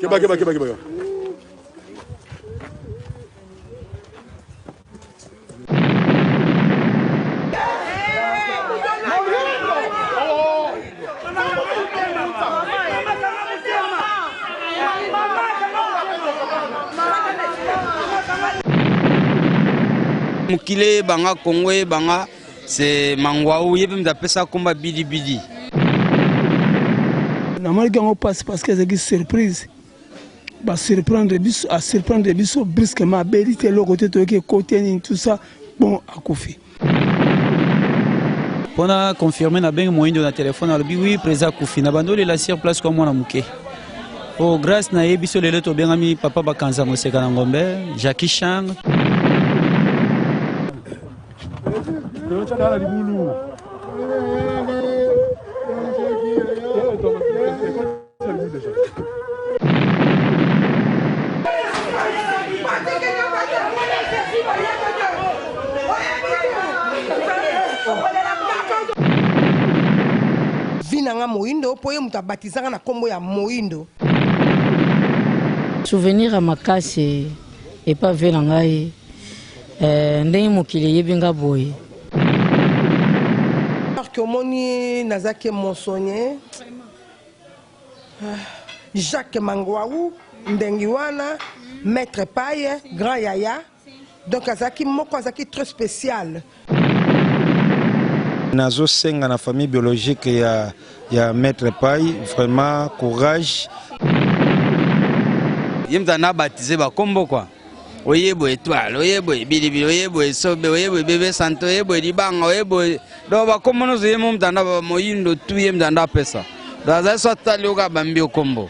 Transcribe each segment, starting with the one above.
Keba keba keba keba. Mokili eyebanga, Congo eyebanga, c'est Mangwaou, ye mpe moto apesa komba bidi bidi. Namonaki yango mpasi parce que ezalaki surprise ba surprendre biso a surprendre biso brusquement abeli te eloko te toyoki ekoti nini tout ça bon akufi. Pona confirmer na bengi moyindo na telephone alobi oui président akufi na bandi olela sur place kwa mwana moke po grace na ye biso lelo tobengami papa bakanza moseka na ngombe Jackie Chang. Vie na nga moyindo po ye moto abatizanga na kombo ya moyindo. Souvenir ya makasi epa vie na ngai eh, ndenge mokili eyebi nga boye. Omoni nazaki monsonnier Jacques Mangwaou ndengi wana maitre paye grand yaya donc azalaki moko azalaki très spécial. Nazo senga na famille biologique ya ya maitre paye vraiment courage. Ye moto ana baptise ba kombo quoi. Oye boye étoile, oye boye bilibili, oye boye sobe, oye boye bebe santo, oye boye libanga, oye boye donc bakombo nyonso ye mo moto anda moyindo tu ye moto anda apesa donc azali so atali oka bambi okombo.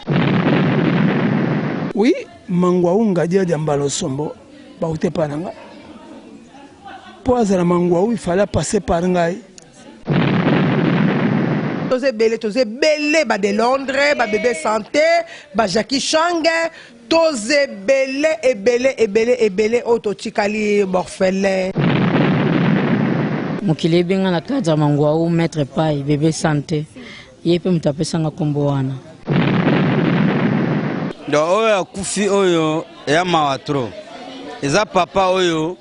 Oui, Mangwaou Ngadia dia Mbala Osombo bawuta epai na ngai mpo azala Mangwaou il fallait passer par ngai. Toza ebele, toza ebele ba de Londres, ba bebe santé, ba Jackie Chang, toza ebele ebele ebele ebele oyo totikali borphelin. Mokili eyebi nga na cadre ya Mangwaou, Maitre Payi, Bebe Sante, ye pe moto apesa nga kombo wana. Donc oyo akufi oyo eya mawa trop. Eza papa oyo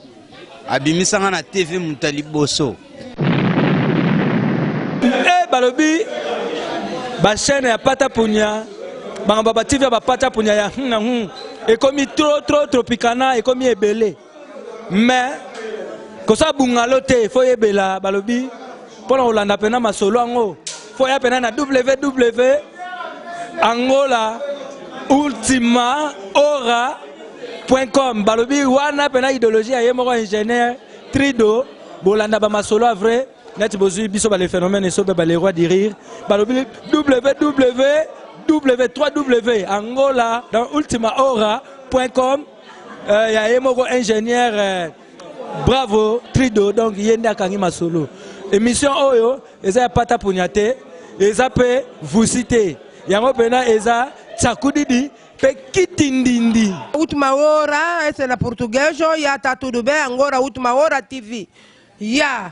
abimisa nga na TV moto ya liboso. Eh balobi ba chaîne ya pata punya makambo ba TV ya ba pata punya ya hum na hum ekomi trop trop tropicana ekomi ebele mais kosala bungalo te fo yebela balobi mpo na kolanda mpena masolo yango fo ya mpena na ww angola ultima ora com balobi wana mpena idéologie ya ye moko ingénieur trido bolanda ba masolo ya vrai neti bozwi biso ba le phénomène esobe ba le roi du rire balobi www 3w angola dans ultima ora com euh, ya ye moko ingénieur euh, bravo trido donc ye nde akangi masolo émission oyo eza ya pata punya te eza mpe vusi te yango mpena eza tsakudidi Pe kitindindi. Última hora, essa é na português, ya tá tudo bem, agora última hora TV. Ya.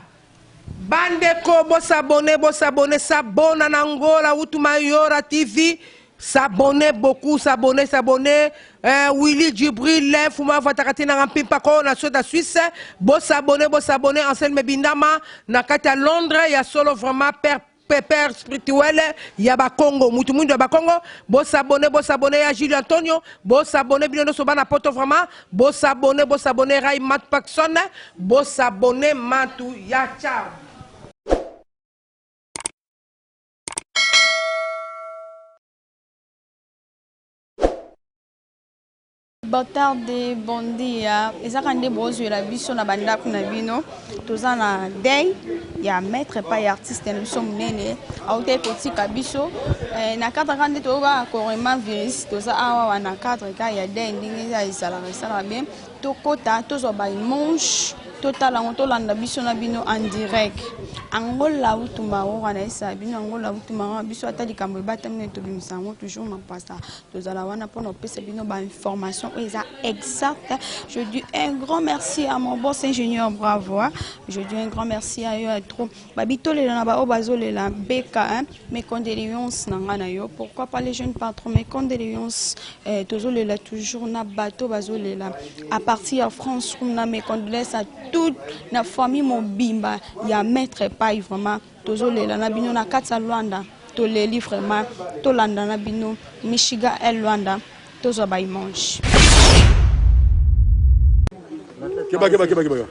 Bandeko, bosabone, bosabone, sabona na Angola, última hora TV. S'abonner beaucoup, s'abonner, s'abonner. Eh, Willy Djibril, Fuma Vatakati na Mpimpa ko na Suède Suisse. Bosabonner, bosabonner, Anselme Bindama, na kati ya Londres, ya solo vraiment père Père spirituel ya ba Congo mutu mwindu ya ba Congo bo s'abonner bo s'abonner ya Julio Antonio bo s'abonner bino nioso bana poto vraiment bo s'abonner bo s'abonner Ray Matt Paxson bo s'abonner Matu ya ciao. Boa tarde, bom dia. Ezaka nde bozwela biso na bandako na bino. Toza na deuil ya maître pa ya artiste na biso monene autaki kotika biso eh, na cadre kaka nde toyoka coronavirus toza awa na cadre kaka ya deuil ndenge eza ezalaka esalaka bien tokota tozwa ba image. Totala yango, tolanda biso na bino en direct. Angola Utumba Aurora na yesa bino Angola Utumba Aurora biso ata likambo ebatami na tobimisa yango toujours mapasa. Tozala wana pona opesa bino ba information oyo eza exacte. Je dis un grand merci à mon boss ingénieur bravo. Hein. Je dis un grand merci à yo à trop. Babi tolela na ba oyo bazolela beka hein. Mes condoléances na nga na yo. Pourquoi pas les jeunes patrons mes condoléances eh, tozolela toujours na bateau bazolela à partir ya France kuna mes condoléances à toute na famille mobimba ya maître Pai vraiment tozolela na bino na kati ya Luanda toleli vraiment tolanda na bino Michigan el Luanda tozwa ba image. Keba keba keba keba.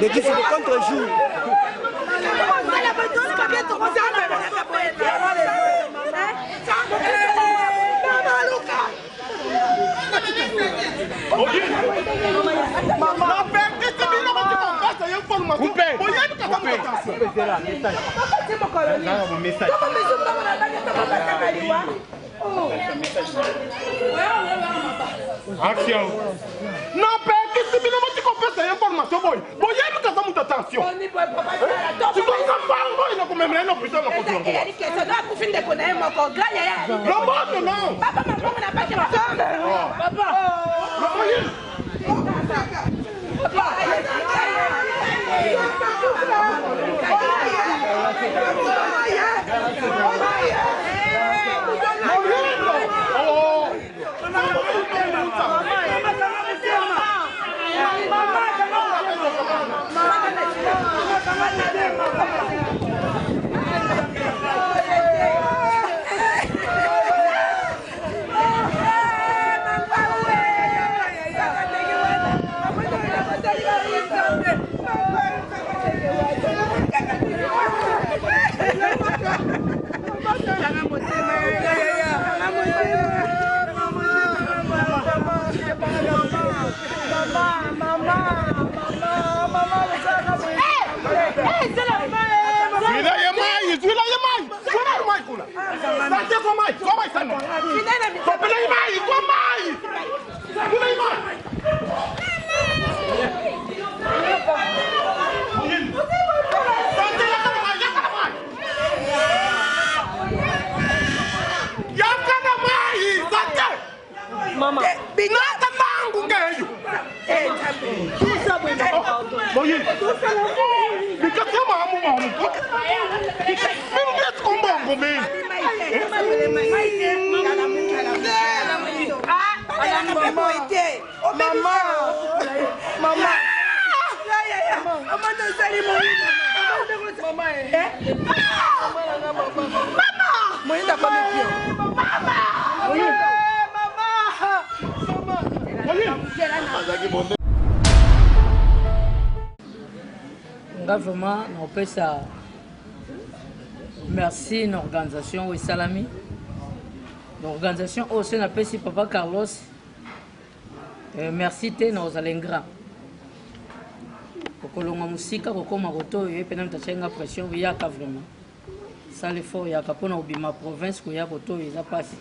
L'équipe de contre-jour. Action. napekisi bino boti kopesa ye information boye boyebi kaza moto attention sikoyo mbango ena komemela ye na hôpital na kozwangoa no Nga vraiment nakopesa merci na organisation oyo esalami na organisation oyo soki napesi papa Carlos euh, merci te nakozala ingrat. Okolongwa mosika kokoma koto oyo ye mpena moto atiaki nga pression yaka vraiment sala effort yaka mpona kobima province koya koto oyo eza mpasi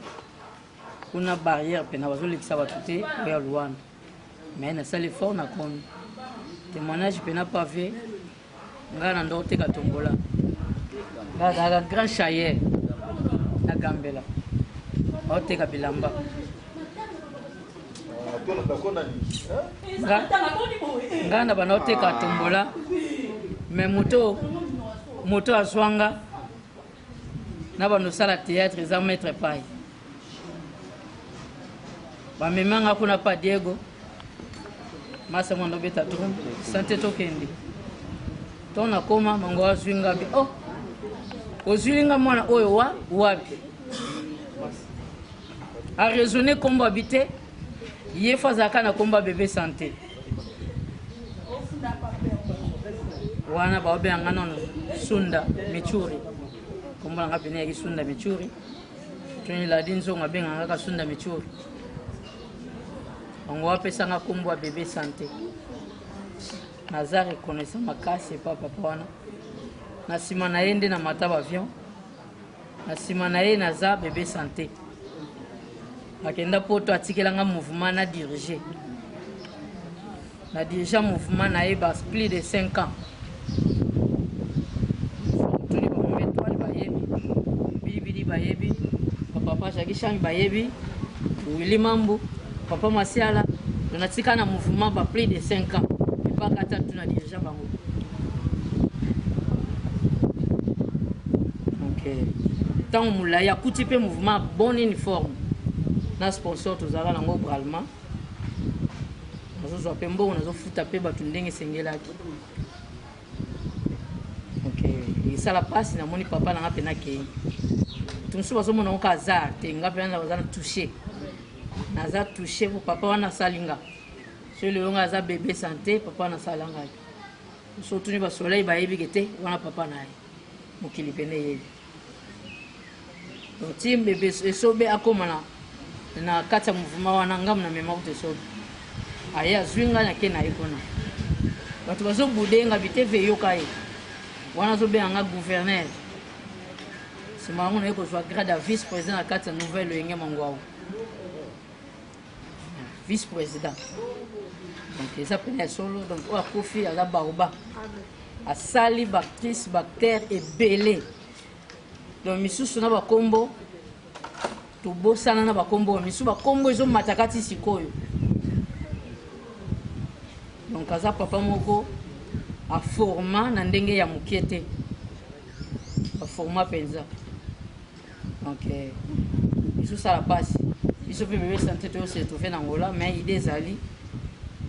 kuna barrière mpena bazolekisa bato te oya luanda mais nasali effort nakomi témoignage mpena pave ngai na ndoko teka tombola ngai azalaka grand chayer na gambela aoteka bilamba Nga na banda oteka tombola mais moto moto azwa nga na banda osala théâtre eza maître pai bamema nga kuna pa diego masa mwana obeta drum sante tokende to nakoma mango azwi nga bi oh ozwili nga mwana oyo wa wapi A raisonner kombo abi te ye fo azalaka na kombo ya bebe sante wana baobenga nga nono sunda michuri kombo na nga pene yaki sunda michuri toni ladi nzongo abenga nga kaka sunda michuri bango bapesa nga kombo ya bebe sante naza reconnaissant makasi epa papa wana na nsima na ye nde na mata baavion Na sima na ye naza bebe sante. Akenda poto atikela nga mouvement na diriger. Na dirigea mouvement na ye ba plus de 5 ans. Tuni ba mama étoile bayebi, bilibili bayebi, ba papa Jackie Chang bayebi, Willy Mambu, papa Masiala. Donc natika na mouvement ba plus de 5 ans. Epaka ata tuna dirigea bango. Donc ntango molai akuti mpe mouvement bonne uniforme na sponsor tozalaka nango bralema nazozwa mpe mbongo nazofuta mpe bato ndenge esengelaki donc esala mpasi namoni papa nanga mpe nakei to mosusu bazomona ngo ka hasard te nga mpe naza na touche naza touche po papa wana asali nga soki lelo nga aza bebe sante papa wana asala ngai so otuni basoleil bayebi ke te wana papa na ye mokili pene eyebi donc ti bebe esobe akóma na, na kati ya mouvement wana ngambo na mema kutu esobe aye azwi ngai nake na ye kuna bato bazobude nga biteve eyoka ye wana azobenga nga gouverneur nsima yango naye kozwa grade ya vice président na kati ya nouvelle loyenge mangwau vice président donc eza pene ya solo donc oyo akufi aza baoba asali baactrice baacteur ebele donc misusu na bakombo tobosana na bakombo oyo misusu bakombo ezomata kati sikoyo donc aza papa moko aforma na ndenge ya moke te aforma mpenza Donc ezosala mpasi biso mpe bebe sante toyo se retrouve na Angola mais idée ezali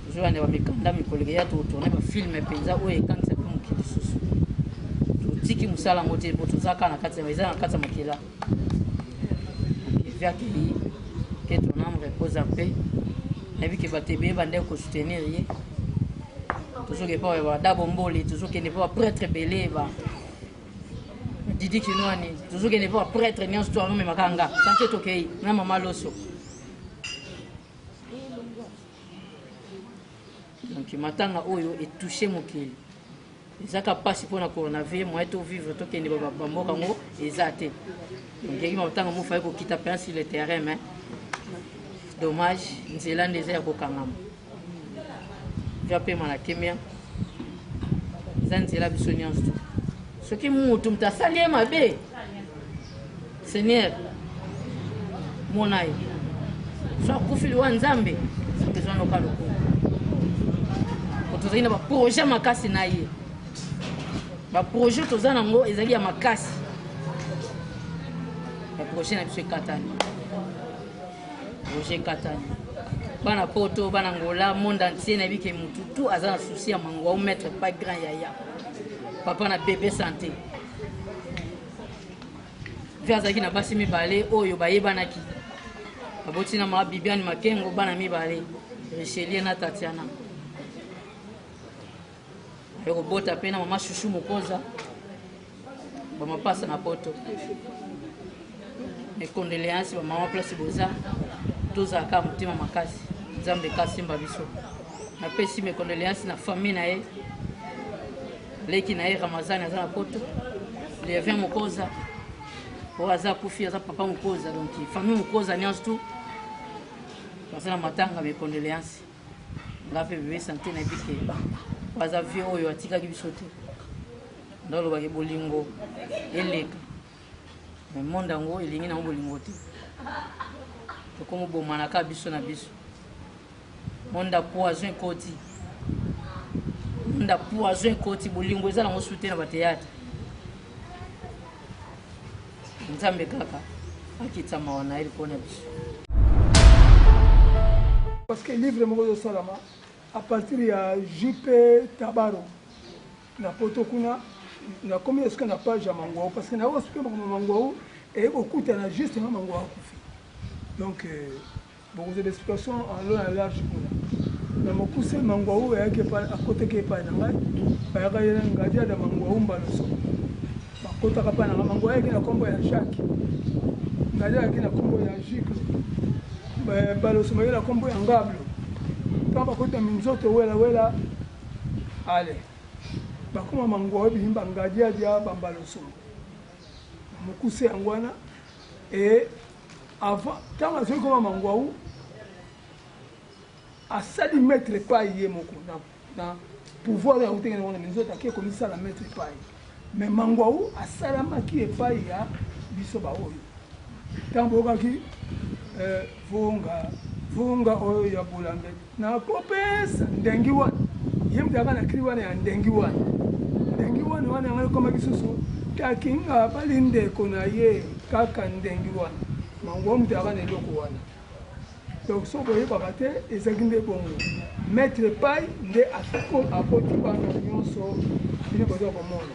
tozolanda bamikanda mikolo ekeya totourne bafilme mpenza oyo ekangisa mpe mokili lisusu totiki mosala yango te mpo toza kaka na kati eza na kati ya makila eviakei ke ton âme repose en paix nayebi ke bato ebele bandaki kosoutenir ye tozokende mpo badabo mboli tozokende mpo bapretre ebele ba Didi Kinwani tozokende mpo bapretre nyonso to amemaka nga sante tokei na mama loso donc matanga oyo etouche mokili ezaka mpasi mpona coronavirus moyen to vivre tokende bamboka yango eza te donc yaki matanga mofaye kokita mpenza sur le terrain mais dommage nzela nde eza ya kokangama apema na kimia eza nzela biso nyonso soki mutu moto asali ye mabe seigneur mona ye so akufi liwa nzambe ezwa noka lokumu po tozali na baprojet makasi na ye baprojet toza nango ezali ya makasi baprojet na biso ekatani Roger Katani. Bana poto, bana Angola, monde entier nayebi ke mutu tout aza na souci ya mangwa ou maître pas grand yaya. Papa na bébé santé. Ve azalaki na basi mibale oyo bayebanaki. Baboti na ma Bibiane Makengo bana mibale, Richelieu na Tatiana. Aye kobota pe na mama Chouchou Mokoza. Bamapasa na poto. Mes condoléances ba mama place boza tozala kaka motema makasi nzambe kasimba biso napesi mes condoléances na famille na ye Leki na ye Ramazani aza na poto. Levin Mokoza oyo aza akufi aza papa Mokoza donc famille Mokoza nyonso tout baza na matanga mes condoléances. Nga mpe bebe sante na yebi ke oyo aza vieux oyo atikaki biso te. Ndalobaki bolingo eleka. Mais monde yango elingi nango bolingo te. Tokomobomana kaka biso na biso. Monde ya poison ekoti. Monde ya poison ekoti bolingo eza nango su te na ba théâtre. Nzambe kaka akitisa mawa na ye likolo na biso. Parce que livre moko ezosalama à partir ya JP Tabaro na poto kuna nakomi esika na page ya Mangwau parce que nayoka soki makambo ya Mangwau eye kokutana juste na Mangwau akufi donc euh, bokozwa baexplication en long en large kuna na mokuse Mangwau ayaki epai akotaki epai na ngai bayaka ye na Ngadiada Mangwau Mbaloso bakotaka epai na ngai Mangwau ayaki na nkombo ya Jacques Ngadiada ayaki na nkombo ya Jiclo Mbaloso bayaki na nkombo ya Ngablo ntango bakoti na minzoto welawela Ale bakoma mangwa ebimi ba ngadiadia ba mbaloso na mokuse yango wana e avant ntango azali koma mangwau asali maître epai ye moko na, na pouvoir ya kotengela wana minzoto ake komisala maître epai mais mangwau asalamaki epai ya biso baoyo Ntango boyokaki eh, vunga vunga oyo ya bolambe nakopesa ndengi wana ye moto ayaka na kri wana ya ndengi wana ndengi wana wana yango ekomaki susu takinga bali ndeko na ye kaka ndengi wana mango moto ayaka na eloko wana donc soki boyebaka te ezalaki nde bongo maître pai nde akoti bana nyonso bino boza komona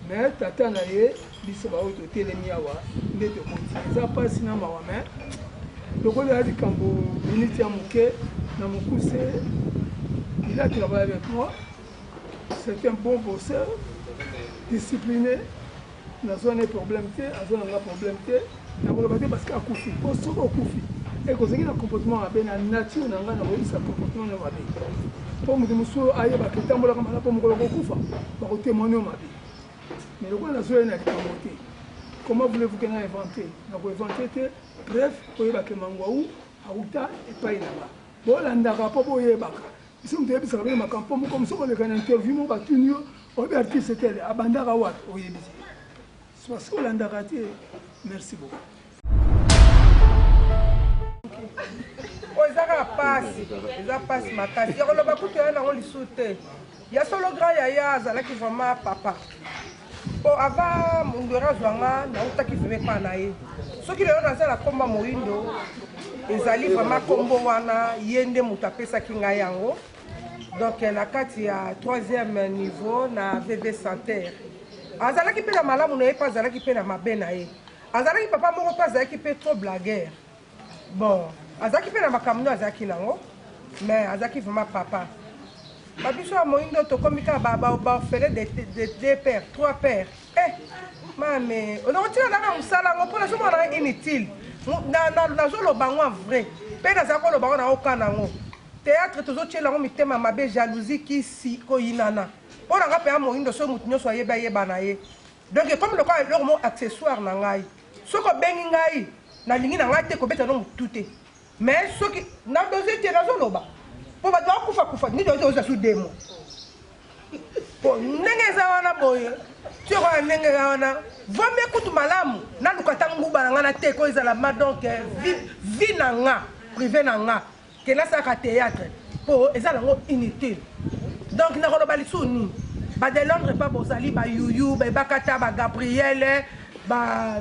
Mais tata na ye biso ba oyo totelemi awa nde tokoti eza pasi na mawa mais lokola ya likambo minute ya moke na mokuse il a travaillé avec moi c'est un bon bosseur discipliné nazwa ne problème te azwa na nga problème te nakoloba te parce que akufi mpo soki okufi ekozangi na comportement mabe na nature na ngai nakoyebisa comportement na mabe mpo moto mosusu ayebaka etambolaka malamu mpo mokolo kokufa bakotemoigne yo mabe mais lokola nazwa ye na likambo te comment voulez-vous que na invente nakoinvente te bref oyebake mangwau auta epai na nga bolandaka mpo boyebaka biso moto oyebisaka bino makambo mpo moko mosusu koleka na interview moko batuni yo oyebi artiste tele abandaka wapi oyebi te Parce que olandaka te. Merci beaucoup. oyo eza kaka pasi eza pasi makasi ya koloba kutu ya nango lisusu te ya solo grand yaya azalaki vraiment papa po avant mondwere azwa nga nautaki vraimen epa na ye soki lelo naza na komba moyindo ezali vraiment kombo wana ye nde moto apesaki ngai yango donc na kati ya troisième niveau na vv santerre Azalaki pe na malamu na ye pe azalaki pe na mabe na ye. Azalaki papa moko pe azalaki pe trop blagueur. Bon, azalaki pe na makambo nde azalaki nango, mais azalaki vraiment papa. Ba biso ya moyindo tokomi kaka ba, ba, ba orphelin de, de deux pères, trois pères. Eh, mame, onakotika nanga mosala yango mpo nazomona nanga inutile. Nazoloba yango en vrai. Mpe nazala koloba yango naokana yango. Théâtre tozotiela yango mitema mabe, jalousie, kisi, koyinana. Mpo na nga penza moyindo soki mutu nionso ayebi ayeba na ye donc ekomi lokola eloko moko accessoire na ngai soki obengi ngai nalingi na ngai te kobeta no mutu te mais soki na dose te nazo loba mpo bato bakufa kufa nini ozo oza su demo mpo ndenge eza wana boye ti okoya ndenge eza wana vombe kutu malamu naluka ata nguba na ngai na te ko ezala ma donc vie, vie na nga prive na nga Ke nasalaka theatre po eza nango inutile donc nakoloba lisusu nini ba de Londres pa bozali ba youyou ba ebakata ba Gabriel ba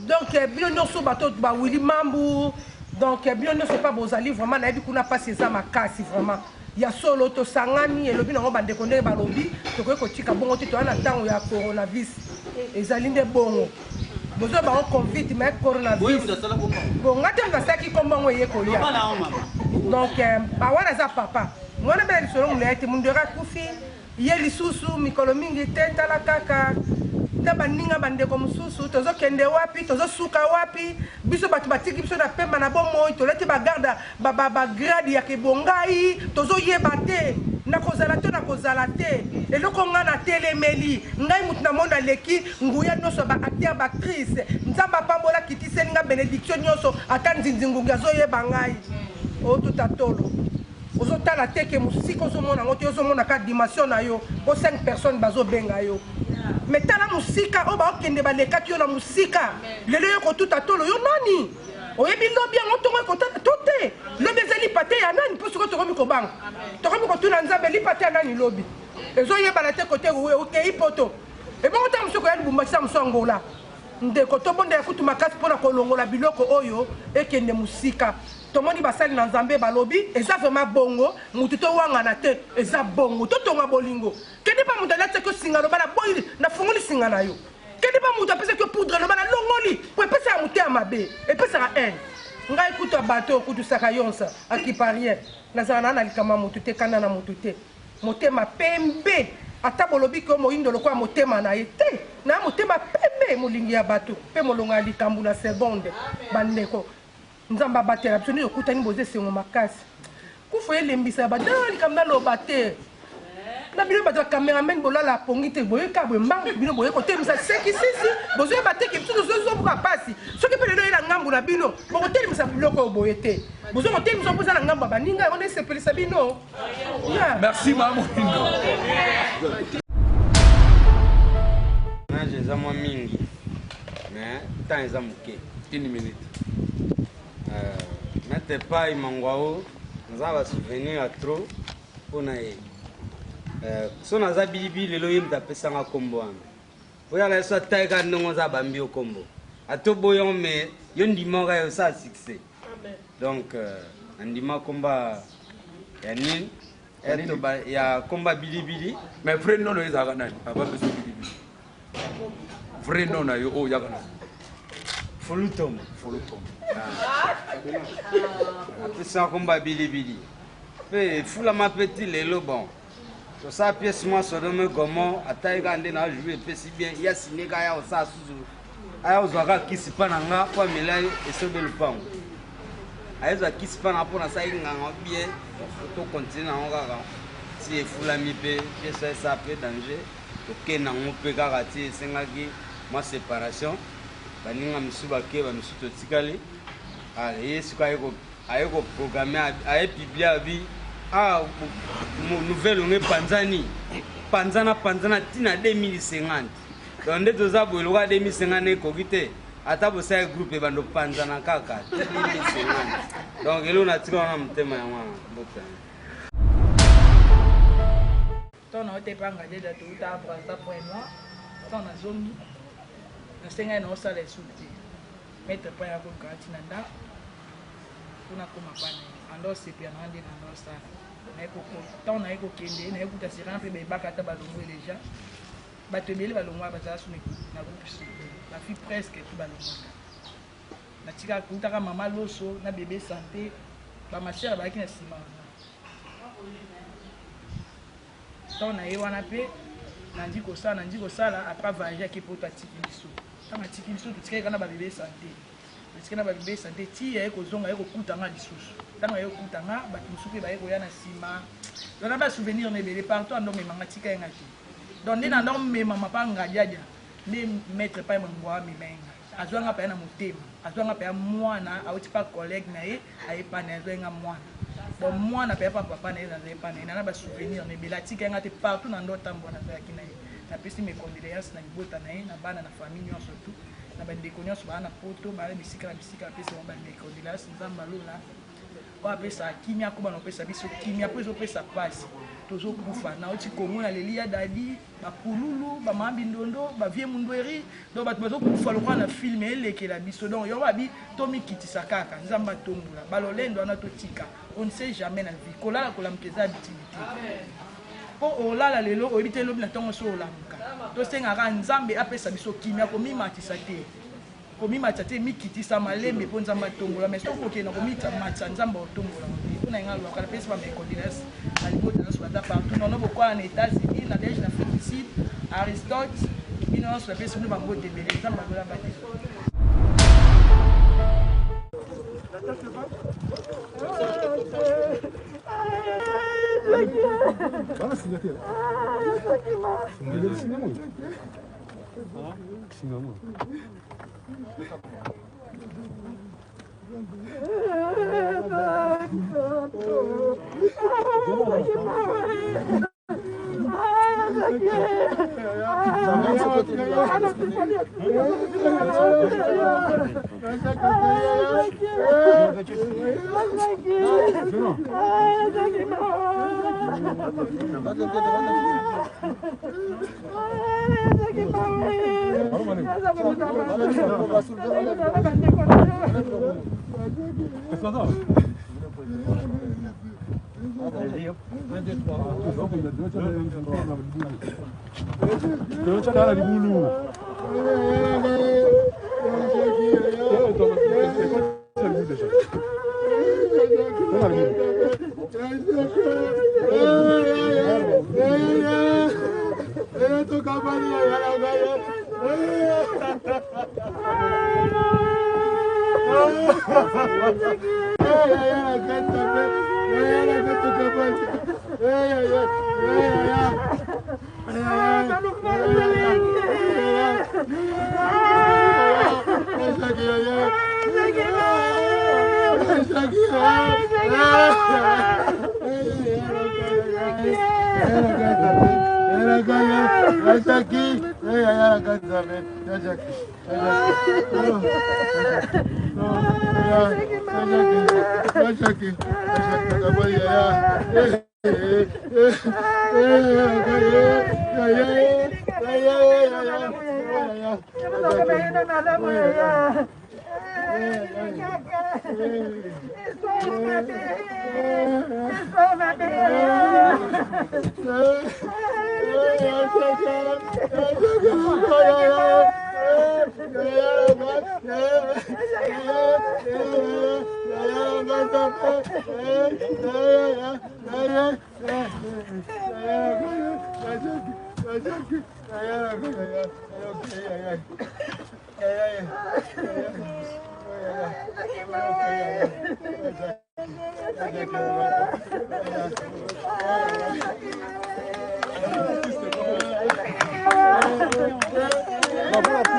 donc bino nionso bato ba Willy Mambu donc bino nionso pa bozali vraiment nayebi kuna pasi eza makasi vraiment ya solo tosangani elobi nango bandeko ndenge balobi tokoki kotika bongo te toza na ntango ya coronavirus ezali nde bongo bozo bango covid mais coronavirus bon nga te nasalaki kombo yango eye kolia donc euh, bawana aza papa mwana bela lisolo molai te mundere akufi ye lisusu mikolo mingi te tala kaka na baninga bandeko mosusu tozokende wapi tozosuka wapi biso bato batiki biso na pema na bomoi tolati bagarde bagrade ya kebongai tozoyeba te. Nakozala to nakozala te, eloko ngai natelemeli, ngai moto na monde aleki nguya nionso ya ba acteurs ba actrices, Nzambe apambola akitiseli ngai benediction nionso ata nzinzi ngungi azoyeba ngai. Otuta tolo. Ozotala te ke mosika ozomona yango te, ozomona kaka dimension na yo po 5 personnes bazobenga yo. Mais tala mosika oyo baokende balekaki yo na mosika. Lelo yo kotuta tolo yo nani? Oyebi lobi yango ntongo ekotana to te? Lobi eza lipa te ya nani? Mpo sikoyo tokomi kobanga, tokomi kotuna Nzambe lipa te ya nani lobi? Ezoyebana te kote okei poto ebongo ntango mosusu koya Lubumbashi ntango mosusu Angola. Ndeko tobondela kutu makasi mpo na kolongola biloko oyo ekende mosika. Tomoni basali na Nzambe balobi eza vraiment bongo, mutu towangana te, eza bongo. Totonga bolingo. Kende pa mutu alatisaki yo singa loba na boyi na fungoli singa na yo. Kende pa mutu apesaki yo poudre loba na longoli po epesaka motema mabe, epesaka haine. Ngai kutu ya bato oyo kutu saka yonsa akipa rien. Nazala na na likambo ya mutu te, kanda na mutu te. Motema pembe ata bolobi ke moyindo lokola motema na ye te na motema pembe molingi ya bato pe molonga ya likambo na seconde bandeko nzambe abatela biso nde okutani boza esengo makasi kufa elembisa ba da likambo naloba te na bino bato ya cameraman bolala pongi te boye kaka boye mbangu bino boye kotelemisa seki sisi bozoyeba te ke biso tozozobuka mpasi soki mpe lelo ye na ngambo na bino bokotelemisa biloko oyo boye te bozo kotelemisa mpo eza na ngambo ya baninga yango nde esepelisa bino. Merci mama Mohindo. Age eza mwa mingi mais temps eza moke. Une minute. Euh, Maître Pai Mangwao naza ba souvenir ya trop mpo na ye. Euh, so naza bilibili lelo ye moto apesanga nkombo wana. Oyala yesu atali kaka ndenge oza abambi yo nkombo. Ata oboyi yango mais yo ndimaka ye osala succès. Donc euh, nandima komba ya nini ya komba bilibili. Mais vrai nom na yo ezalaka nani avant pesa bilibili? Vrai nom na yo oyo oyaka na Fulutomo. Fulutomo. Apesa komba bilibili. Pe efulama pe ti lelo bon. Tosala pièce mwa Sodome Gomorrhe ata ye kaka nde na joue epesi bien ya signe kaka ya kosala susu aya kozwa kaka kisi mpa na nga mpo amela esobe lupango ayezwa kisi mpa na nga mpo nasali nganga bien to continue nango kaka ti efulami mpe pièce esa mpe danger tokende nango mpe kaka ti esengaki mwa separation baninga misusu bake bamisusu totikali ye sikoyo aye ko programme aye publie abi ah nouvelle onge panzani panzana panzana tina 2050 donc nde toza boye lokola 2050 ekoki te ata bosali groupe ebando panzana kaka 2050 donc eloko natika wana motema yango wana mbote. Ntango nauta epa Ngadiadia touta Brazza Point Noir, ntango nazongi nasengaki na osala esusu te. Maître Point akoluka nga ntina ndako mpo nakoma pa na ye. Anda osepela na nga nde nanda osala. Ntango naye kokende naye kuta sirena mpe bayebaka ata balongwe deja. Bato ebele balongwa bazala su na groupe Sokolo. Bafi presque tout balongwaka. Natika kutaka mama Loso na bebe sante ba ma sœur bazalaki na nsima na nga. Ntango na ye wana mpe nandi kosala nandi kosala après voyage ake poto atiki biso. Ntango atiki biso totikaki kaka na ba bebe sante. Totikaki na ba bebe sante ti aye kozonga aye kokuta nga lisusu. Ntango aye kokuta nga bato mosusu mpe baye koya na nsima. Donc na ba souvenir na ebele partout ando mema nga tika ye nga te. Donc nde na ndo mema mapa ngadiadia nde maître pai mangwa amema ye nga. Azwa nga paya na motema, azwa nga paya mwana, awuti pa collegue na ye, aye pa na ye, azwa nga mwana. Bon mwana paya pa papa na ye, nazali pa na ye, na na ba souvenir na ebele, atika nga te partout na ndo tambola nazalaki na ye. Napesi mes condoleances na libota na ye, na bana na famille nionso tout, na ba ndeko nionso ba na poto, ba bisika na bisika, napesi bango ba mes condoleances, Nzambe ya lola oyo apesaka kimia akoba na kopesa biso kimia mpo ezopesa mpasi tozokufa. Nauti Congo naleli ya dadi ba pululu ba mama bindondo ba vieux mundweri donc bato bazokufa lokola na film elekela biso donc yango babi tomikitisa kaka nzambe atombola balolendo wana totika on ne sait jamais na vie kolala kolamuka eza habitude te mpo olala lelo oyebi te lobi na ntongo so olamuka tosengaka nzambe apesa biso kimia komimatisa te Komimatisa te, mikitisa malembe mpo Nzambe atombola. Mais soki okende na komimatisa, Nzambe akotombola yo te. Mpo na ngai alobaka, napesi ba mes condoleances na libota nyonso baza partout. Nono Bokwala na Etats-Unis, Nadège na Afrique du Sud, Aristote, bino nyonso napesi bino ba mbote ebele. Nzambe ya lola abatela.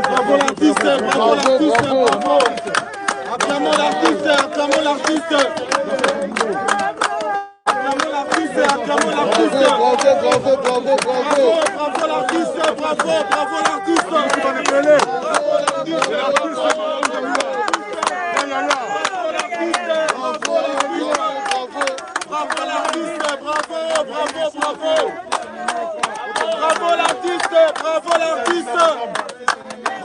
Bravo l'artiste, bravo l'artiste, bravo. Acclamons l'artiste, acclamons l'artiste. Acclamons l'artiste, acclamons l'artiste. Bravo, bravo, bravo, bravo. Bravo l'artiste, bravo, bravo l'artiste. Bravo l'artiste, bravo, bravo, bravo. Bravo l'artiste, bravo l'artiste.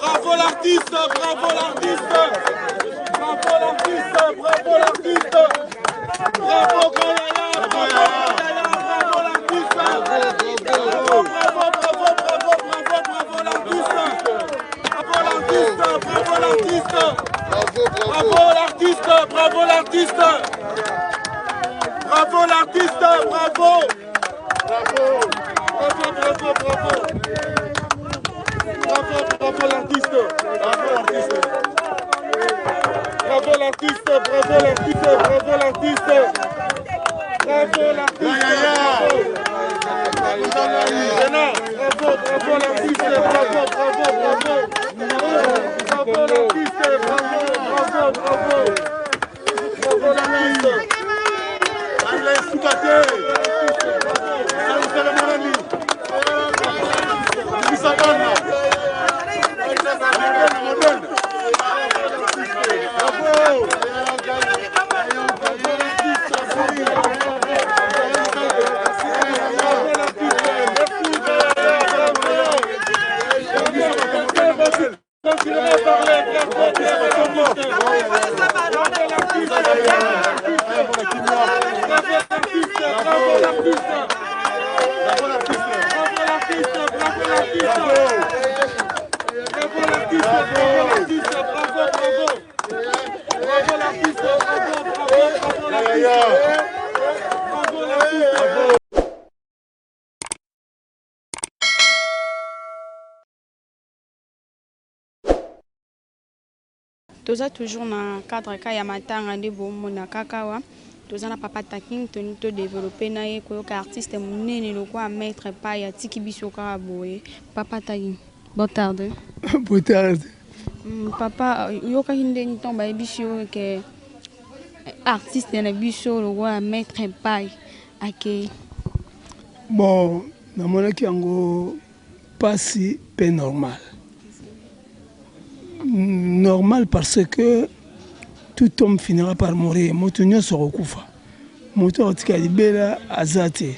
Bravo l'artiste, bravo l'artiste. Bravo l'artiste, bravo l'artiste. Bravo Kayaya, bravo Kayaya, bravo l'artiste. Bravo, bravo, bravo, bravo, bravo, bravo l'artiste. Bravo l'artiste, bravo l'artiste. Bravo l'artiste, bravo l'artiste. Bravo l'artiste, bravo. Bravo, bravo, bravo, bravo. Bravo, bravo l'artiste. Bravo l'artiste. Bravo l'artiste, bravo l'artiste, bravo l'artiste. Bravo l'artiste. Bravo, bravo l'artiste, bravo, bravo, bravo. Bravo l'artiste, bravo, bravo, bravo. Bravo l'artiste. Allez, Soukate. Salut, mon ami. Bisabana. Toza toujours na cadre ka ya matanga nde bomona kaka awa. Toza na papa Taking tolingi to developper na ye koyoka artiste munene lokola maitre Payi atiki biso kaka boye. Papa Taking, boa tarde. Boa tarde. Papa oyokaki ndenge ntango bayebisi yo ke artiste na biso lokola maitre Payi akeyi? Bon, namonaki yango pasi pe normal. Normal parce que tout homme finira par mourir, moto nyonso akokufa, moto akotika libela aza te.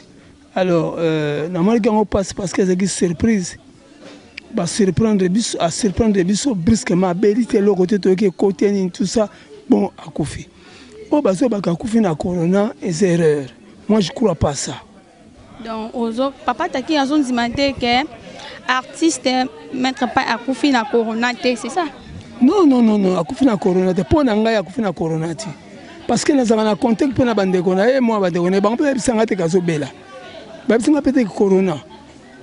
Alors euh, namonaki yango pasi parce que ezalaki surprise, ba surprendre biso, a surprendre biso brusquement, abeli te eloko te, toyoki ekoti nini tout ça, bon akufi. Oyo bazobaka akufi na corona eza erreur, moi je crois pas ça. Donc ozo papa taki azo ndima te que artiste maître pa akufi na corona te c'est ça? Non non non non akufi na corona te mpo na ngai akufi na corona te parce que nazalaka na contact mpe na bandeko na ye mwa bandeko na ye bango mpe bayebisa ngai te kazobela bayebisa ngai mpe te corona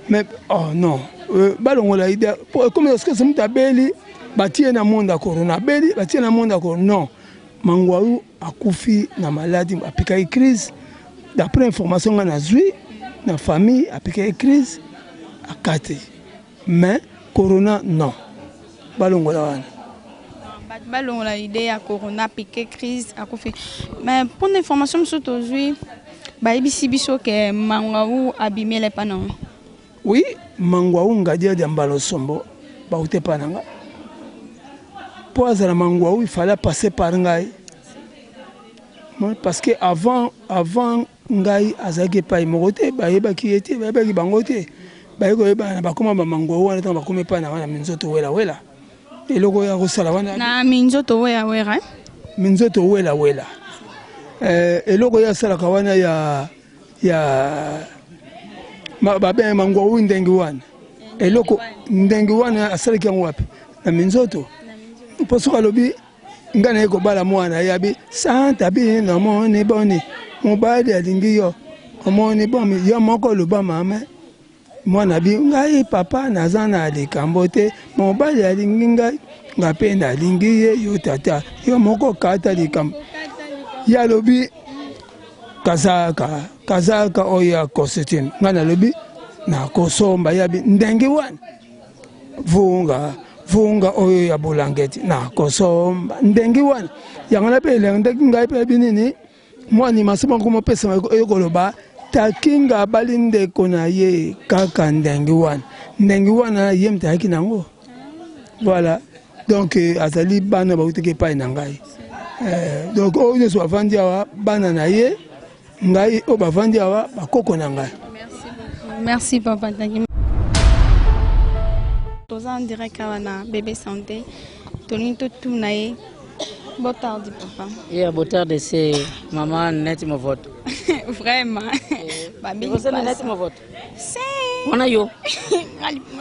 mais oh non euh, balongola ide ekomi soki moto abeli batie na monde ya corona abeli batie na monde ya corona non Mangwaru akufi na maladi apikaki crise d'après information nga nazui na famille apikaki crise akati mais corona non balongola wana. Bato balongola idee ya corona pique crise akufi mais mpona information mosusu tozwi bayebisi biso ke Mangwaru abimela epa na ngo. Oui Mangwawu Ngadia dia Mbalosombo bawuta epa na nga po azala Mangwawu il fallait passer par ngai parce que avant avant ngai azalaki epai moko te bayebaki ye te bayebaki bango te baye koyebana bakoma ba Mangwawu wana ntango bakoma epai na nga na minzoto wela wela eloko oyo akosala wana na minzoto wela wela minzoto wela wela eh, eloko oyo asalaka wana ya ya babenga mangwawu ndenge wana eloko ndenge wana asalaki yango wapi na minzoto mpo soki alobi ngai naye kobala mwana ye abi santa bino omoni boni mobali alingi yo omoni bomi yo moko oloba mama mwana bi ngai papa naza na likambo te mobali alingi ngai nga mpe nalingi ye yo tata yo moko kata likambo ye alobi kazaka kazaka oyo ya costume ngai nalobi nakosomba ye abi ndenge wana vunga vunga oyo ya bulangeti nakosomba ndenge wana yango na mpe elendaki ngai mpe abi nini Mwa animation moko mopesama oyo koloba takinga abali ndeko na ye kaka ndenge wana ndenge wana ye moto ayaki nango voilà donc euh, azali bana bautaki epai na ngai eh, donc oyo nyonso bavandi awa bana na ye ngai oyo bavandi awa bakoko na ngai merci papa tangi toza en direct awa na bebe santé tolingi totuna ye Boa tarde, papa. Yeah, boa tarde, c'est maman Neti Movoto. Vraiment. Babi. Você é Neti Movoto? Sim. Wana yo.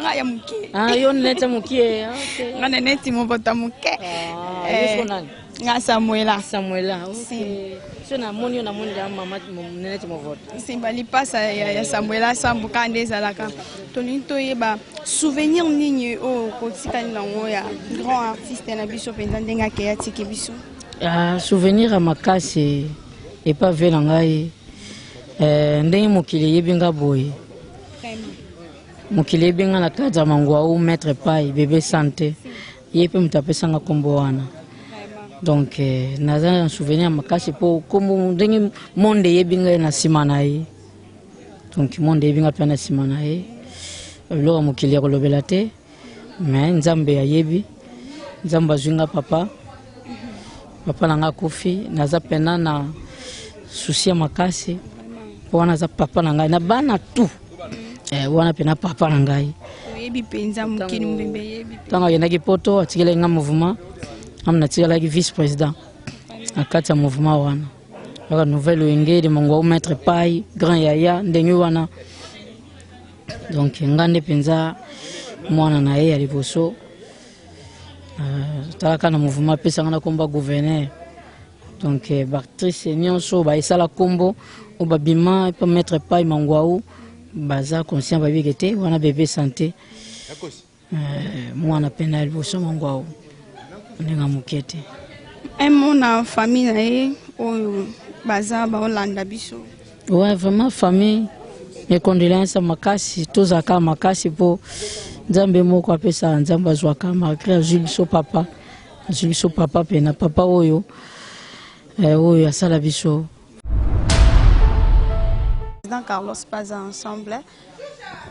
Nga ya muke. Ah, yo Neti mukie. Ah, okay. Nga na Neti Movoto muke. Ah, eh, yo nani? Nga Samuela. Samuela. Okay. Sim. So na moni yo na moni ya mama Neti Movoto. Simba lipasa ya, ya Samuela Sambu kaka nde ezalaka. Tolingi toyeba souvenir nini oyo kotikali nango ya grand artiste na biso mpenza ndenge akei atiki biso. Ah, souvenir ya makasi epa ve na ngai eh, ndenge mokili eyebi nga boye mokili eyebi nga na cadre ya mangwau maître pai bebe sante ye mpe moto apesa nga nkombo wana donc eh, naza na souvenir ya makasi mpo nkombo ndenge monde eyebi ngai na nsima na ye donc monde eyebi ngai mpe na nsima na ye biloko ya mokili ya kolobela te mais nzambe ayebi nzambe azwi nga papa papa na nga akufi naza mpena na susi ya makasi mpo wana aza papa na ngai na bana tout eh, wana mpena papa na ngai oyebi mpenza mokili mobimba eyebi ntango akendaki poto atikelaki nga mouvement ame natikalaki vice président na kati ya mouvement wana kaka nouvelle oyenge de mongwau maître pai grand yaya ndenge wana donc nga nde mpenza mwana na ye ya liboso euh, talaka na mouvement apesanga na komba gouverneur donc eh, baactrice nyonso baesala kombo oyo babima epa maître pai mangwau baza conscient babike te wana bebe sante euh, mwana mpe na liboso mangwau ndenge moke te un mot na famille na ye oyo baza baolanda biso. Ouais, vraiment famille, mes condoléances makasi, tozalaka makasi mpo Nzambe moko apesaka, Nzambe azwaka, malgré azwi biso papa, azwi biso papa pena papa oyo eh, oyo asala biso. Président Carlos Paza ensemble.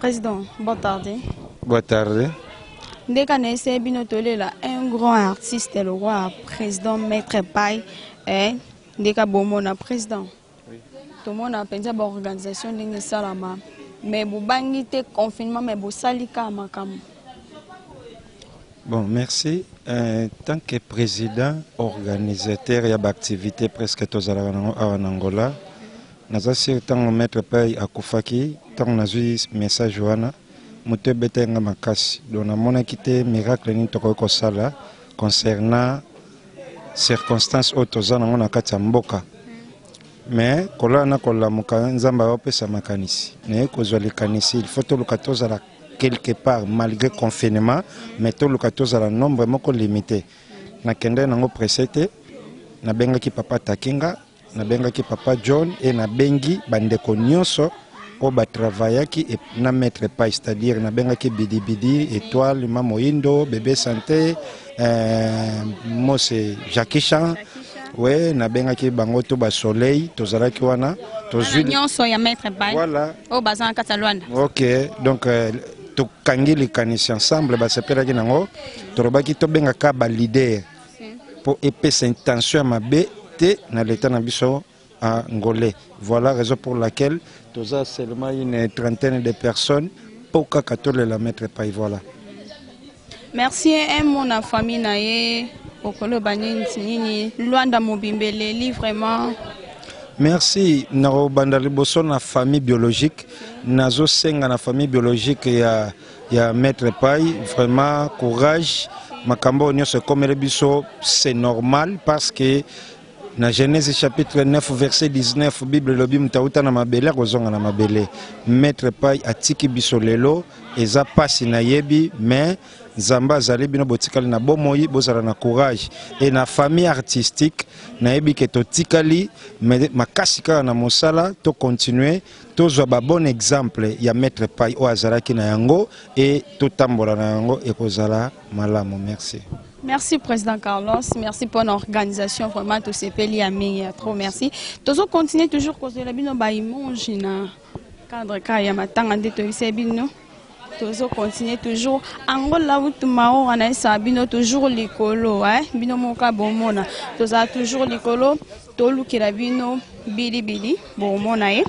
Président, boa tarde. Boa tarde. Ndeka na ese bino tolela un grand artiste le roi président maître Pay eh ndeka bomona président. Oui. Tomona penza ba organisation ndenge esalama mais bobangi te confinement mais bosali kaka makambo. Bon, merci. Euh, tant que président organisateur ya baactivité presque tozalaka nango awa na Angola, naza sur ntango maître Pay akufaki, ntango nazwi message wana, moto ebetaki nga makasi. Donc namonaki te miracle nini tokoki kosala concernant circonstance oyo toza nango na kati ya mboka. Mais kolala na kolamuka, Nzambe aopesa makanisi. Naye kozwa likanisi, il faut toluka tozala quelque part malgré confinement, mais toluka tozala nombre moko limité. Nakendaki nango presse te, nabengaki papa Takinga, nabengaki papa John et nabengi bandeko nyonso oyo batravayaki na maître Pai, c'est-à-dire nabengaki Bidibidi, Étoile, Ma Moindo, Bébé Santé, euh, Mose Jackie Chan, ouais, nabengaki bango to ba Soleil, tozalaki wana, tozwi nyonso ya maître Pai. Voilà. Oyo baza na kati ya Luanda. OK, donc euh, tokangi likanisi ensemble, basepelaki nango, tolobaki tobengaka ba leader mpo epesa intention ya mabe te na leta na biso angolais. Voilà raison pour laquelle toza seulement une trentaine de personnes mpo kaka tolela maître Pai. Voilà. Merci un mot na famille na ye okoloba nini nini Luanda mobimba eleli vraiment. Merci nakobanda liboso na famille biologique nazosenga na famille biologique ya ya maître Pai vraiment courage makambo oyo nyonso ekomeli biso c'est normal parce que na Genèse chapitre 9 verset 19 Bible elobi moto auta na mabele akozonga na mabele. Maître Pai atiki biso lelo eza pasi nayebi mais Nzambe azali bino botikali na bomoi bozala na courage et na famille artistique nayebi ke totikali mais makasi kaka na mosala to continuer tozwa ba bon exemple ya maître Pai oyo azalaki na yango et totambola na yango ekozala malamu merci. Merci président Carlos, merci pour l'organisation vraiment tosepeli ya mingi ya trop merci. Tozo continuer toujours kozela bino ba imonge na cadre ka ya matanga nde toyebisa bino. Tozo continuer toujours Angola utu maora na esa bino toujours likolo hein bino moka bomona. Tozala toujours likolo tolukela bino bili bili bomona ye.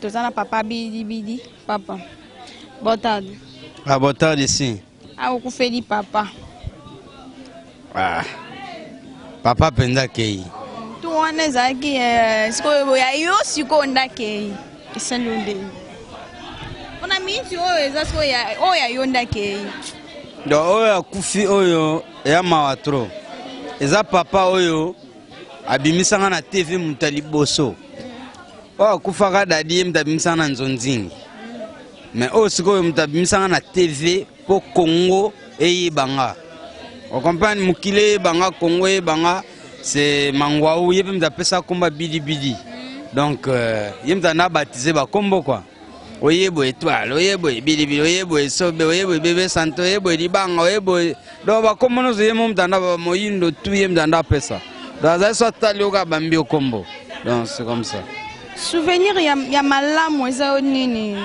Toza na papa bili bili papa. Boa tarde. Ah, boa tarde, sim. Ah, okufeli papa. Ah. Papa mpenza akei. Tu wana ezalaki eh, sikoyo ya yo sikoyo nde akei. Esali yo ndenge. Mpona miniti oyo eza sikoyo oyo ya yo nde akei. Donc oyo akufi oyo ya mawa trop. Eza papa oyo abimisa nga na TV moto ya liboso. Oyo akufaka dadi ye moto abimisa nga na nzonzingi. Mais oyo sikoyo moto abimisa nga na TV mpo Congo eyeba nga. Okomprendre mokili eyeba nga, Congo eyeba nga, c'est Mangwaou ye mpe moto apesa kombo bidi bidi. Donc euh, ye moto anda baptiser ba kombo quoi. Oye boye étoile, oye boye bilibili, oye boye sobe, oye boye bebe santo, oye boye libanga, oye boye donc bakombo nyonso ye mo moto anda moyindo tu ye moto anda apesa. Donc azali so atali yo kaka bambi yo kombo. Donc c'est comme ça. Souvenir ya, ya malamu eza yo nini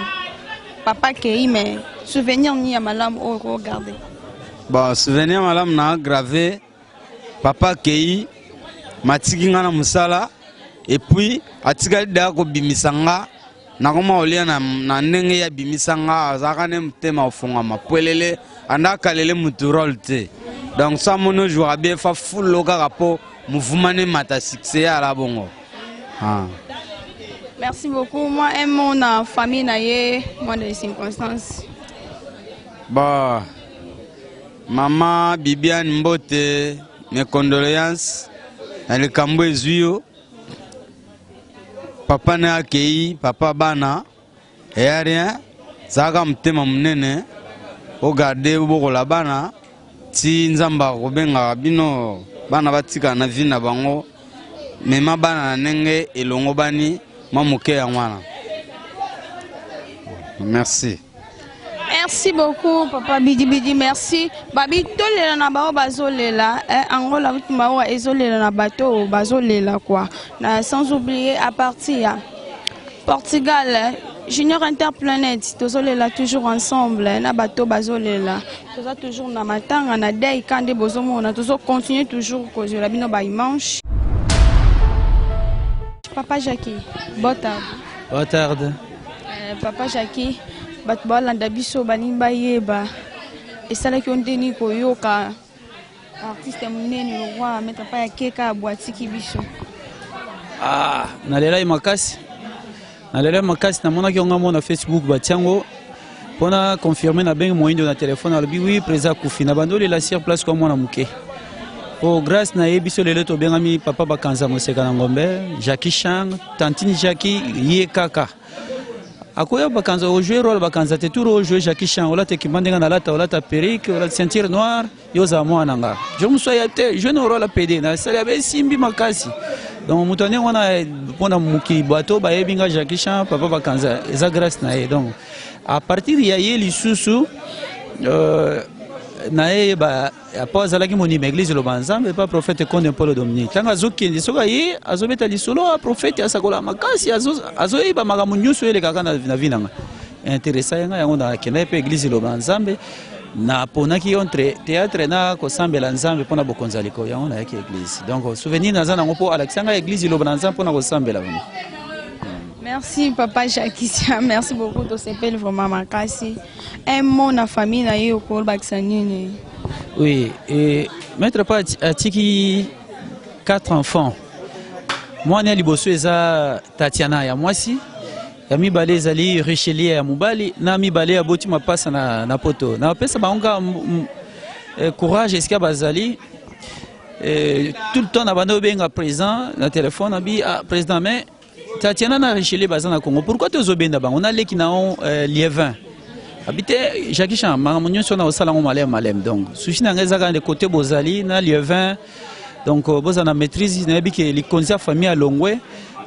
papa kei mais souvenir nini ya malamu oyo okogarde? Bon, souvenir malamu na grave papa kei matiki nga na mosala et puis atikali deya kobimisa nga nakoma kolia na, na ndenge ye abimisa nga azalaka nde motema ofongama pwelele anda akalele mutu role te donc so amoni ojouaka bien fa fulo kaka mpo mouvement ne mata succès ye ala bongo ah. Merci beaucoup. Moi, un mot na famille na ye, moi de circonstances. Bon, mama Bibiane Mbote, mes condoléances na likambo ezwi yo. Papa na akei, papa bana, eya rien, zalaka motema monene, ogarde bokola bana ti Nzambe akobengaka bino. Bana batikala na vie na bango, mema bana na ndenge elongobani mwa moke yango wana. Merci. Merci beaucoup papa Bidi Bidi, merci. Babi tolela na bao bazolela, eh, Angola mawa ezolela na bato bazolela quoi. Na sans oublier à partir ya Portugal, eh, Junior Interplanète, tozolela toujours ensemble eh, na bato bazolela. Toza toujours na matanga na deuil kande bozomona, tozo continuer toujours kozela bino ba image. Papa Jackie, boa tarde. Boa tarde. Eh, papa Jackie, bato balanda biso balingi bayeba esalaki yo ndeni koyoka artiste monene lokwa maître pa ya keka abwatiki biso. Ah, nalela ye makasi, nalela ye makasi. Namonaki yango mona Facebook batia yango mpona confirme. Nabengi Moyindo na telefone, alobi oui, président akufi. Na bandi olela sur place kwa mwana moke, po grâce na ye biso lelo tobengami papa Bakanza Moseka na Ngombe, Jackie Chang, tantine Jackie. Ye kaka akoya Bakanza ojouer rôle Bakanza te, tour ojouer Jackie Chan, olata ekimba ndenge nalata, olata perruque, olata ceinture noire, yo ozala mwana nga. Jo mosusu aya te, joue na rôle apede nasali abe esimbi makasi. Donc moto ndenge wana mpona mokili, bato bayebi nga Jackie Chan, papa Bakanza, eza grâce na ye. Donc à partir ya ye lisusu nayeba po azalaki mondimi église Loba Nzambe pa prophète Konde Mpolo Dominique. Ntango azokende, soki aye, azobeta lisolo ya prophète, asakola makasi, azoyeba makambo nyonso elekaka na vie na nga. Intéressa ye ngai yango, nakendaki mpe église Loba Nzambe. Naponaki entre théâtre na kosambela Nzambe mpona bokonzi ya likolo, yango nayaki église. Donc souvenir naza nango mpo alakisa ngai église Loba na Nzambe mpona kosambela vraiment. Merci papa Jacques, merci beaucoup, tosepeli vraiment makasi. Un mot na famille na ye, okolobakisa nini? Oui, et maître pa atiki quatre enfants. Mwana ya liboso eza Tatiana ya mwasi, ya mibale ezali Richelie ya mobali, na mibale aboti mapasa na poto. Napesa bango kaka courage esika bazali. Tout le temps na banda obenga président na téléphone, abi ah, président, mais Tatiana na Richelieu baza na Congo, pourquoi tozobenda bango? Naleki na o Lievin abi te, Jackie Chan, makambo nyonso na osala yango maleme maleme. Donc susi na ngai eza kaka nde kote bozali na Lievin, donc bozala na maîtrise. Nayebi ke likonzi ya famille alongwe,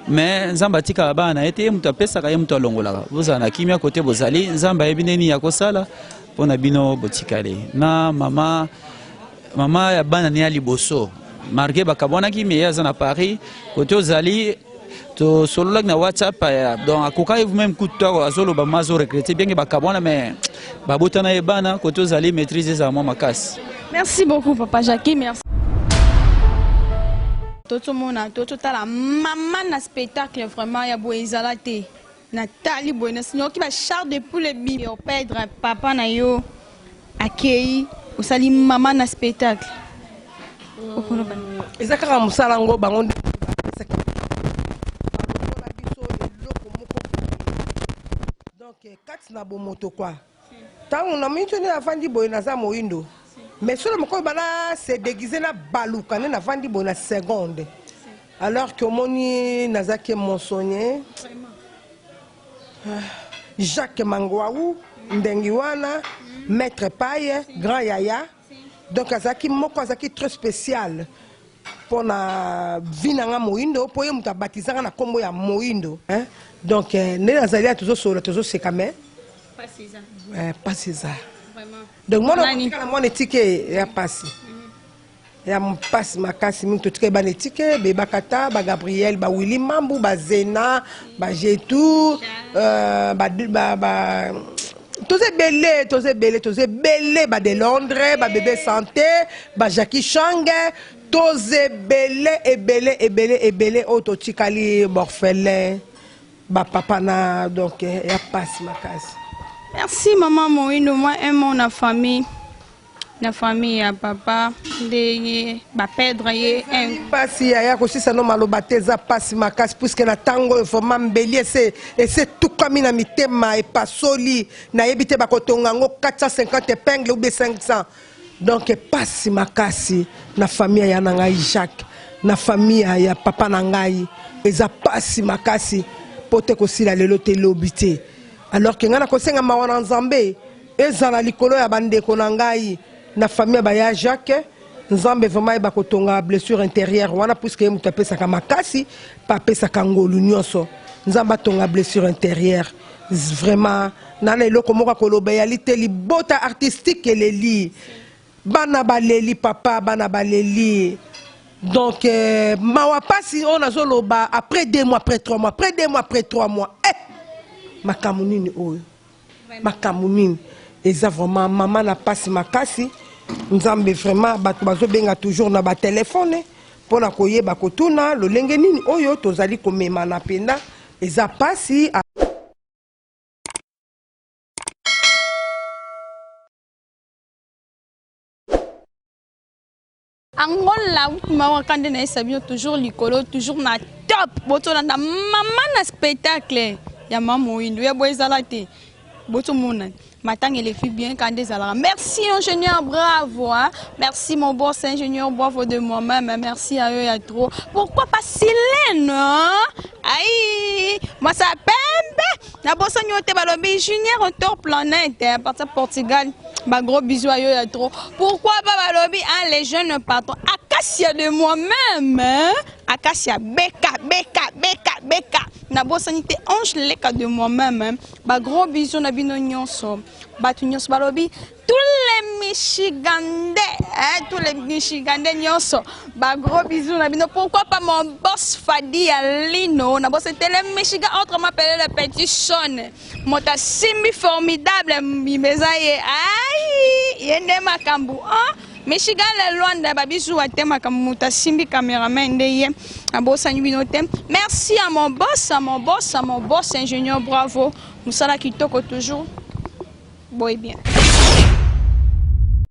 mais Nzambe atikaka bana na ye te. Ye moto apesaka, ye moto alongolaka. Bozala na kimia kote bozali, Nzambe ayebi ndeni ya kosala mpo na bino. Botikali na mama, mama ya bana ne ya liboso, malgré bakabwanaki, mais ye aza na Paris. Kote ozali, tosololaki na WhatsApp, donc akokaki même kutu azoloba ma azoregretter bien ke bakabwana, mais babotana ye bana. Kote ozali, maîtrise ezala mwa makasi. Merci beaucoup papa Jackie, merci. Tozomona, tozotala mama na spectacle vraiment ya boye ezala te. Natali boye nayoki ba chair de poule ebimi. Pedre, papa na yo akei, osali mama na spectacle. Eza kaka mosala yango bango nde bapesaki, balongola biso eloko moko. Donc kati na bomoto kwa ntango na miniti nde navandi boye, naza moyindo, mais solo mokolo bana se déguise na baluka nde navandi boye na seconde, alors que omoni nazaki monsonnier Jacques Mangwaou ndengi wana, maître Paye, grand yaya. Donc azalaki moko, azalaki très spécial mpona vie na nga moyindo, mpo ye moto abatizanga na nkombo ya moyindo, hein? Donc nde nazali ya tozosolola, tozoseka, mais pasi eza. Donc mwana na mwana etike ya pasi, ya mpasi makasi mingi. Totika bana etike bebakata, bagabriel, bawilli Mambu, bazena, bajetu, toza ebele, toza ebele, toza ebele, bade Londres, babebe santé, bajackie Change, toza ebele, ebele, ebele, ebele oyo totikali borphelin bapapa na. Donc ya pasi makasi. Merci maman Moindo. Moi un mot na famille, na famille ya papa, ndenge baperdre ye. Mpasi yaya kosisa no maloba te, eza mpasi makasi, puisque na ntango oyo vraiment mbeli ese etukami na mitema, epasoli. Nayebi te bakotonga yango 450 épingle ou bien 500. Donc pasi makasi na famille ya na ngai Jacques, na famille ya papa na ngai, eza pasi makasi mpo te kosila lelo te, lobi te. Alors ke ngai nakosenga mawa na Nzambe ezala likolo ya bandeko na ngai na famille ya baya Jacques. Nzambe vraiment ayeba kotonga blessure intérieure wana puisque ye moto apesaka makasi mpe apesaka ngolu nyonso. Nzambe atonga blessure intérieure. Vraiment nana eloko moko akoloba eyali te libota artistique eleli bana baleli papa bana baleli donc euh, mawa pasi oyo nazoloba après deux mois après trois mois après deux mois après trois mois eh! makambo nini oyo makambo nini eza vraiment mama na pasi makasi nzambe vraiment bato bazobenga toujours na batelefone mpo na koyeba kotuna lolenge nini oyo tozali komemana mpenza eza pasi. Angola mawa kande na yesa bino toujours likolo toujours na top botolanda mama na spectacle ya mama moyindo ya boye ezala te botomona matanga eleki bien kande ezalaka merci ingénieur bravo hein? merci mon boss ingénieur bravo de moi-même merci à yo ya trop pourquoi pas silene hein? aïe moi ça pembe nabosani yo te balobi junior auteur planète à partir portugal Ba gros bisous à yo ya trop. Pourquoi pas balobi hein, les jeunes patron Acacia de moi-même hein? Acacia beka beka beka beka. Na bosani te ange leka de moi-même hein? Ba gros bisous na bino nyonso. Batu nyonso balobi tous les Michigandais hein, tous les Michigandais nyonso. Ba gros bisous na bino. Pourquoi pas mon boss Fadi Alino na bosani te les Michigan autrement appelé le petit Sean. Moto asimbi formidable mbimba eza ye ai ye nde makambo ah Michigan le Luanda ba bizuwa te makambo moto asimbi cameraman nde ye abosani bino te merci à mon boss à mon boss à mon boss ingénieur bravo mosala kitoko toujours boye bien.